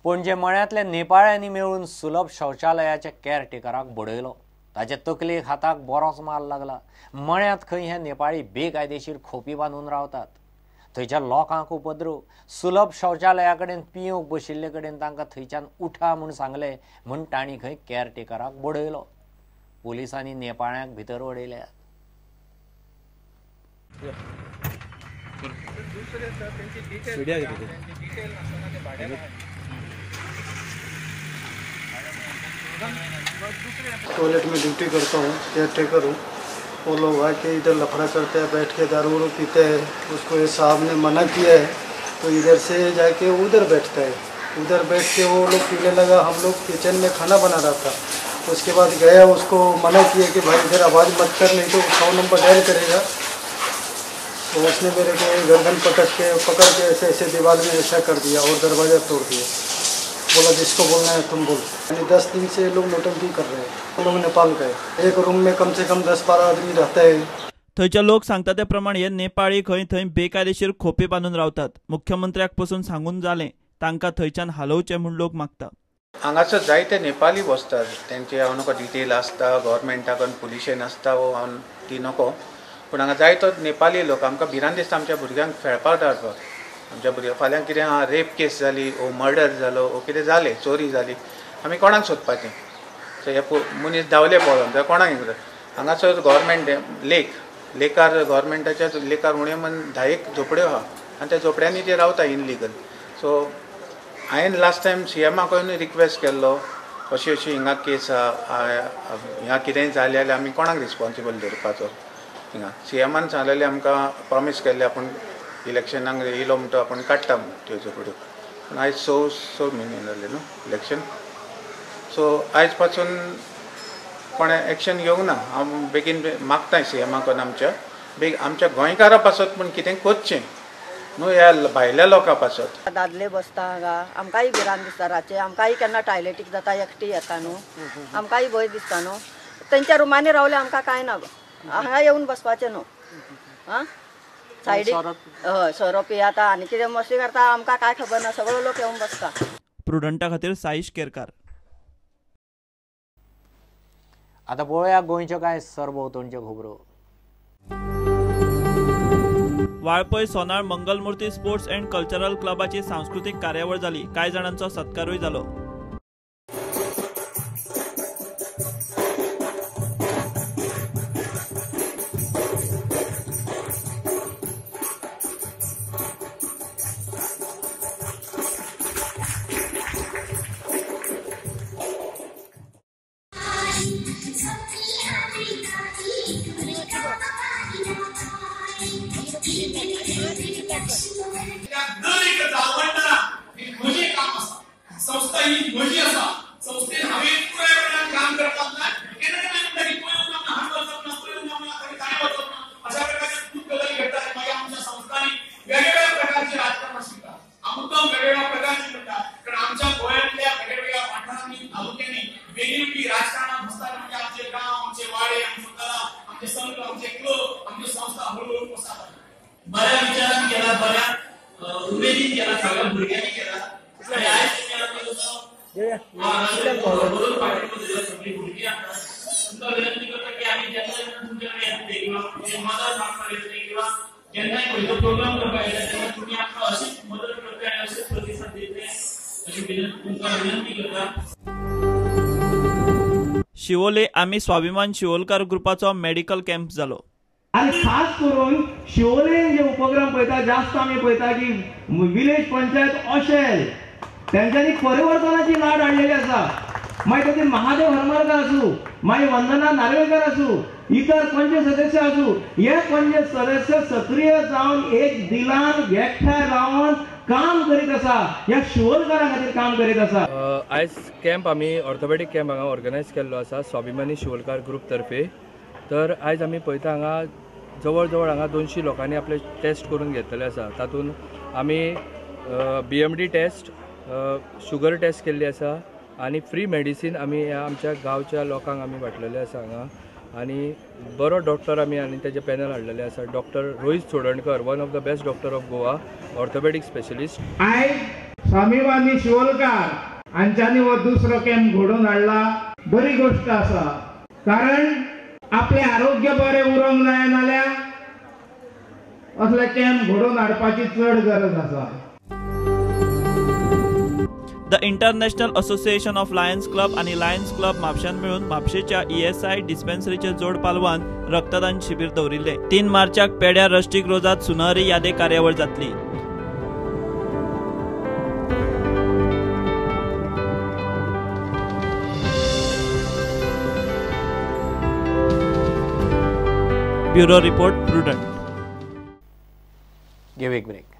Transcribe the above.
पणजे मळ्यांतल्या नेपाळ्यांनी मेळून सुलभ शौचालयाच्या केअरटेकराक बडयलो. ताच्या तकलेक हाताक बरोच माल लागला. मळ्यांत खंय हे नेपाळी बेकायदेशीर खोपी बांदून रावतात. थंयच्या लोकांक उपद्रव. सुलभ शौचालया कडेन पिवंक बशिल्ले कडेन तांकां थंयच्यान उठा म्हूण सांगलें म्हूण तांणी खंय केअरटेकराक बडयलो. पोलिसांनी नेपाळ्यांक भितर उडयल्यात. टॉयलेट में ड्यूटी करता हूँ, केयर टेकर हूँ। वो लोग आके इधर लफड़ा करते हैं, बैठ के दारू वारू पीते हैं। उसको ये साहब ने मना किया है तो इधर से जाके उधर बैठता है, उधर बैठ के वो लोग पीने लगा। हम लोग किचन में खाना बना रहा था। उसके बाद गया, उसको मना किया कि भाई इधर आवाज़ मत कर, नहीं तो 100 नंबर डायल करेगा। तो उसने मेरे को गर्दन पकड़ के ऐसे ऐसे दीवार में ऐसा कर दिया और दरवाज़ा तोड़ दिया। बोला जिसको बोलना है तुम बोल। यानी 10 दिन से लोग नौटंकी कर रहे हैं। लोग नेपाल गए, एक रूम में कम से कम 10-12 आदमी रहते हैं। थंयचे लोक सांगता ते प्रमाण हे नेपाळी खंय थंय बेकायदेशीर खोपी बांदून रावतात. मुख्यमंत्र्याक पसून सांगून जालें, तांकां थंयच्यान हालोवचें म्हूण लोक मागता. हांगासर जायते नेपाली बसतात, तेंचे हांव नको डिटेल आसता, गव्हर्मेंटाक पुलिशेन आसता वो हांव ती नको, पूण हांगा जायतो नेपाली लोक. आमकां भिरांत दिसता आमच्या भुरग्यांक खेळपाक धाडपाक. आमच्या भुरग्यांक फाल्यां कितें आहा, रेप केस जाली ओ मर्डर जालो ओ कितें जालें, चोरी जाली, आमी कोणाक सोदपाचें? सो हे मनीस धांवले पळोवन जाल्यार कोणाक हें करता? हांगासर गव्हर्मेंट लेक, लेकार गव्हर्मेंटाच्या लेकार उणें म्हण 10 झोपड्यो आहा आनी त्या झोपड्यांनी ते रावता इनलिगल. सो हांवें लास्ट टायम सी एमाकूय रिक्वेस्ट केल्लो, अशी अशी हिंगा केस आहा, हिंगा कितेंय जालें जाल्यार आमी कोणाक रिस्पोन्सिबल धरपाचो? हिंगा सी एमान सांगलेलें, आमकां प्रॉमीस केल्लें आपूण इलेक्शनाक येयलो म्हणटो आपूण काडटा म्हूण त्यो झोपड्यो. पूण आयज 6 म्हयने जाले न्हू इलेक्शन, सो आयज पासून कोणें एक्शन घेवंक ना. हांव बेगीन मागता सी एमाकून आमच्या बेग आमच्या गोंयकारां पासत पूण कितें करचें न्हू ह्या भायल्या लोकां पासत. दादले बसता हांगा, आमकांय भिरांत दिसता रातचें. आमकांय केन्ना टॉयलेटीक जाता, एकटी येता न्हू, आमकांय भंय दिसता न्हू. तेंच्या रुमांनी रावले आमकां कांय ना, हांगा येवन बसपाचें न्हू. आं सायडीक हय सोरो पियाता आनी कितें मस्ती करता, आमकां कांय खबर ना, सगळो लोक येवन बसता. प्रुडंटा खातीर साईश केरकार. आतां पळोवया गोंयच्यो कांय सरभोंवतणच्यो खबरो. Valpoi Sonal Mangalmurti sports and cultural क्लबाची सांस्कृतीक कार्यावळ जाली. कांय जाणांचो सत्कारूय जालो. बऱ्या विचारान केला, बऱ्या उमेदीन केला, सगळ्या भुरग्यांनी केला. आनी आयज सगळीं भुरगीं आसा, तुमकां विनंती करता की आमी जेन्ना जेन्ना तुमच्या कडेन येतले किंवा मदत मागपाक येतले किंवा केन्नाय खंयचो प्रोग्राम करपाक येतले तेन्ना तुमी आमकां अशीच मदत करता आनी अशीच प्रतिसाद दितले अशी तुमकां विनंती करता. शिवोले आमी स्वाभिमान शिवोलकार ग्रुपाचो मेडिकल कॅम्प जालो. आनी खास करून शिवोले जे उपक्रम पळयता, जास्त आमी पळयता की विलेज पंचायत अशेल तेंच्यांनी परिवर्तनाची लाट हाडलेली आसा. मागीर तातूंत महादेव हरमलकर आसूं, मागीर वंदना नार्वेकर आसूं, इतर पंच सदस्य आसूं, हे पंच सदस्य सक्रिय जावन एक दिलान एकठांय रावन काम करीत आसा, ह्या शिवोलकारां खातीर काम करीत आसा. आयज कॅम्प आमी ऑर्थोपेडीक कॅम्प हांगा ऑर्गनायज केल्लो आसा स्वाभिमानी शिवोलकार ग्रुप तर्फे. तर आयज आमी पळयता हांगा जवळ जवळ हांगा 200 लोकांनी आपले टेस्ट करून घेतलेले आसा. तातूंत आमी BMD test, sugar test केल्ली आसा आनी फ्री मेडिसीन आमी ह्या आमच्या गांवच्या लोकांक आमी वाटलेले आसा हांगा. आनी बरो डॉक्टर आमी आनी तेजे पॅनल हाडलेले आसा, doctor Rohit Chodankar, one of the best doctor of Goa, orthopaedic specialist. आयज स्वाभिमानी शिवोलकार हांच्यांनी हो दुसरो कॅम्प घडोवन हाडला. बरी गोष्ट आसा, कारण आपलें आरोग्य बरें उरोंक जाय नाल्यार असले कॅम्प घडोवन हाडपाची चड गरज आसा. The International Association of Lions Club आनी लायन्स क्लब म्हापश्यान मेळून म्हापशेच्या ईएसआय डिस्पेन्सरीचे जोड पालवान रक्तदान शिबीर दवरिल्ले. 3 मार्चाक पेड्यार रस्टीक रोजात सुनारी यादे कार्यावळ जातली. Bureau report, Prudent. Give a break.